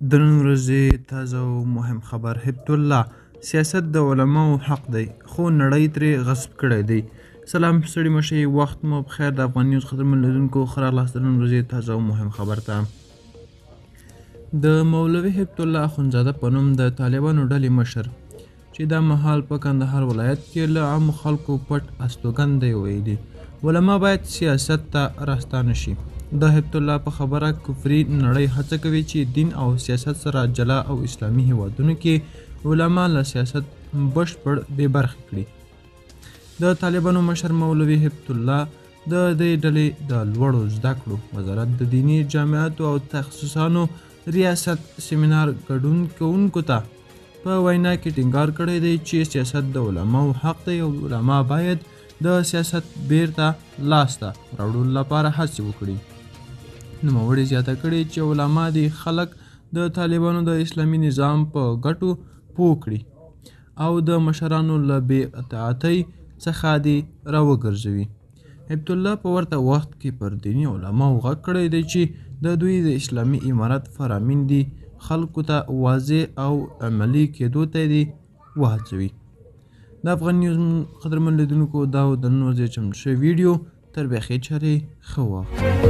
د نن ورځې تازه او مهم خبر: هبت الله، سیاست د علماو حق دی خو نړۍ ترې غصب کړی دی. سلام، ستړي مشي، وخت مو بخیر. د افغان نیوز قدرمن لیدونکو، ښه راغلاست د نن ورځې تازه او مهم خبر ته. د مولوي هبت الله اخندزاده په نوم د طالبانو ډلې مشر چې دا مهال په کندهار ولایت کې له عامو خلکو پټ استوګن دی، ویلي علما باید سیاست ته راستانه شي. د هبت الله په خبره، کفري نړۍ هڅه کوي چې دین او سیاست سره جلا او اسلامي هیوادونو کې علما له سیاست بشپړ بې برخې کړي. د طالبانو مشر مولوي هبت الله د دې ډلې د لوړو زده کړو وزارت د دیني جامعاتو او تخصصانو ریاست سیمینار ګډون کوونکو ته په وینا کې ټینګار کړی دی چې سیاست د علماو حق دی او علما باید د سیاست بیرته لاسته راوړلو لپاره هڅې وکړي. نوموړي زیاته کړې چې علما دې خلک د طالبانو د اسلامي نظام په ګټو پوه کړي او د مشرانو له بې اطاعتۍ څخه دې راوګرځوي. هبت الله په ورته وخت کې پر دیني علماو غږ کړی دی چې د دوی د اسلامي امارت فرامین دې خلکو ته واضح او عملي کېدو ته دې وهڅوي. د افغان نیوز قدرمن لیدونکو، دا و د نن ورځې چمتو شوې ویډیو. تر بیا ښې چارې، ښه وخت.